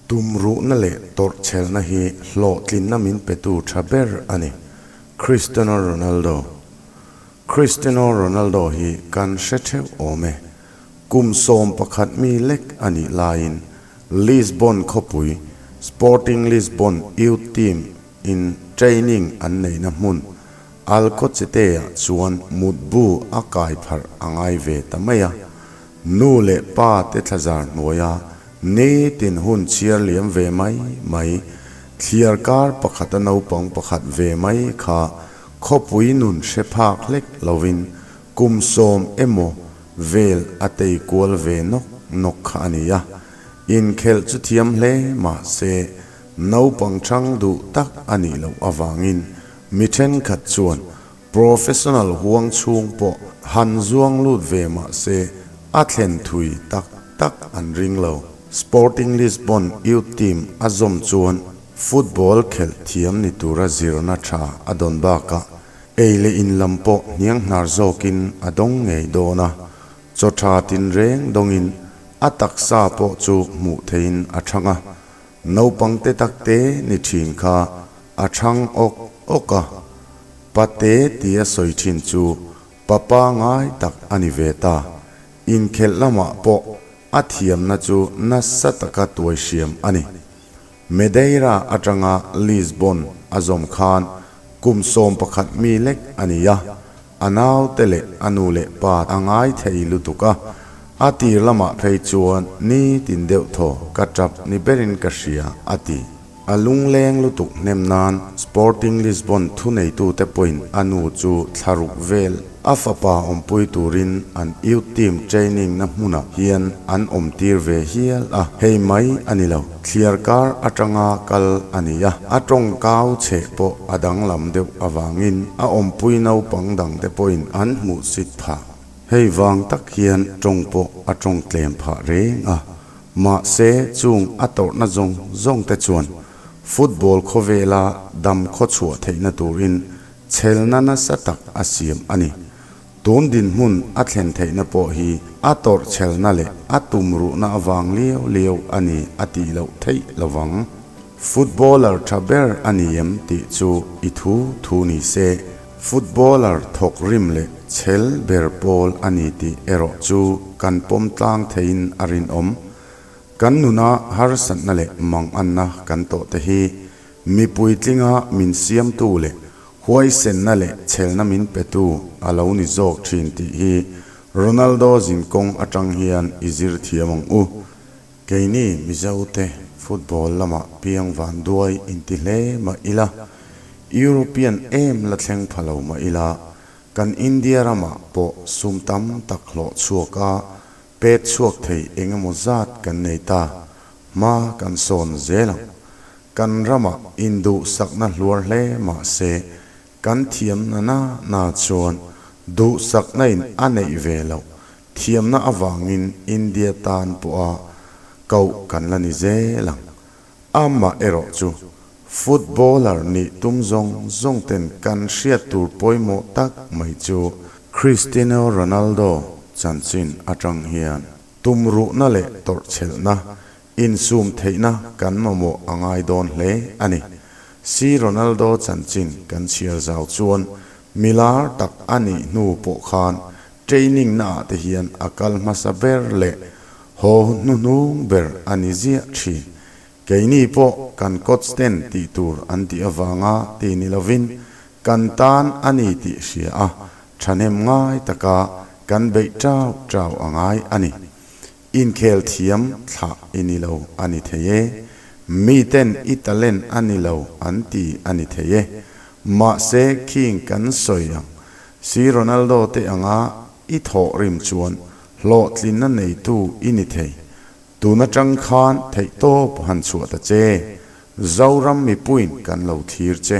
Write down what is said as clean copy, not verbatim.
Tumruhna leh tawrhchhelna hi hlawhtlinna min petu tha ber a ni, Cristiano Ronaldo. Cristiano Ronaldo hi kan hre theuh awm e. Kum 11 mi lek a nih laiin Lisbon khawpui Sporting Lisbon youth team in training an neihna hmun Alcochete-ah chuan mutbu a kai pharh a ngai ve ta mai a. Nu leh pa te thlazar hnuaia nitin hun chhiar liam ve mai mai, thliar kar pakhata naupang pakhat ve mai kha khawpui nun hre phak hlek lovin kum 10 emaw vel a tei kual ve nawk nawk kha a ni a. Inkhelh chu thiam hle mah se naupang chang duh tak a nih loh avangin mi thenkhat chuan Professional huang chhung pawh han zuang lut ve mah se a thlen thui tak tak an ring lo. Sporting Lisbon youth team a zawm chuan football khelh thiam ni tura zirna tha a dawn bakah ei leh in lam pawh hniang hnar zawkin a dawng ngei dawn a, chaw tha tinreng dawngin a taksa pawh chu hmuh theihin a thang a, naupang te tak te ni thin kha a thang awk awk a, pate tia sawi thin chu papa ngai tak a ni ve ta. Inkhelh lamah pawh a thiamna chu nasa taka tuai hriam a ni. Madeira atanga Lisbon a zawm khan kum 11 mi lek a ni a, a naute leh a nu leh pa a ngai thei lutuk a, a tir lamah phei chuan nitin deuh thaw ka tap ni berin ka hria a ti. A lungleng lutuk hnem nan Sporting Lisbon thuneitute pawhin a nu chu thlaruk vel a fapa awmpui turin an youth team training na hmunah hian an awm tir ve hial a, hei mai a ni lo, thliar kar atanga kal a ni a, a tawng kau chheh pawh a danglam deuh avangin a awmpui naupang dangte pawhin an hmuh sit phah. Hei vang tak hian tawng pawh a tawng tlem phah reng a, mahse chung a tawrhna zawng zawng te chuan football khawvela dam khaw chhuah theihna turin chhelna nasa tak a siam a ni. Tun dinhmun a thlen theihna pawh hi a tawrh chhelna leh a tumruhna avang liau liau a ni a tih loh theih lovang. Footballer tha ber a ni em tih chu i thu thu ni se, footballer thawk rim leh chhel ber pawl a ni tih erawh chu kan pawm tlang theiin a rinawm. Kan nuna harsatna leh manganna kan tawh te hi mipui tlinga min siamtu leh huaisenna leh chhelna min petu a lo ni zawk thin tih hi Ronaldo zinkawng atang hian i zir thiam ang u. Keini Mizote football lamah piang van duai inti hle mah ila, European em la thleng pha lo mah ila, kan India ramah pawh sum tam tak hlawh chhuak a, pet chhuak thei eng emaw zat kan nei ta, hma kan sawn zel ang. Kan ramah induhsakna hluar hle mah se, kan thiamna na na chuan duhsakna in a neih ve loh thiamna avangin India tan pawha koh kan la ni zel ang. Amah erawh chu footballer nih tum zawng zawng ten kan hriat tur pawimawh tak mai chu Cristiano Ronaldo chanchin atang hian tumruhna leh tawrhchhelhna insum theihna kan mamawh a ngai dawn hle a ni. Si Ronaldo chanchin kan chhiar zau chuan milar tak a nih hnu pawh khan training na ah te hian a kal hmasa ber leh haw hnuhnung ber a ni ziah thin. Keini pawh kan coach ten tih tur an tih avanga ti ni lovin kan tan a ni tih hria a, thahnem ngai taka kan beih tau tau a ngai a ni. Inkhel thiam thlah i ni lo a ni thei e. Miten i talent a ni lo an ti a ni thei e. Mahse khing kan sawi ang si Ronaldo te anga i thawh rim chuan hlawhtlinna neitu i ni thei. Tun atang khan theihtawp han chhuah ta che. Zoram mipuiin kan lo thlir che.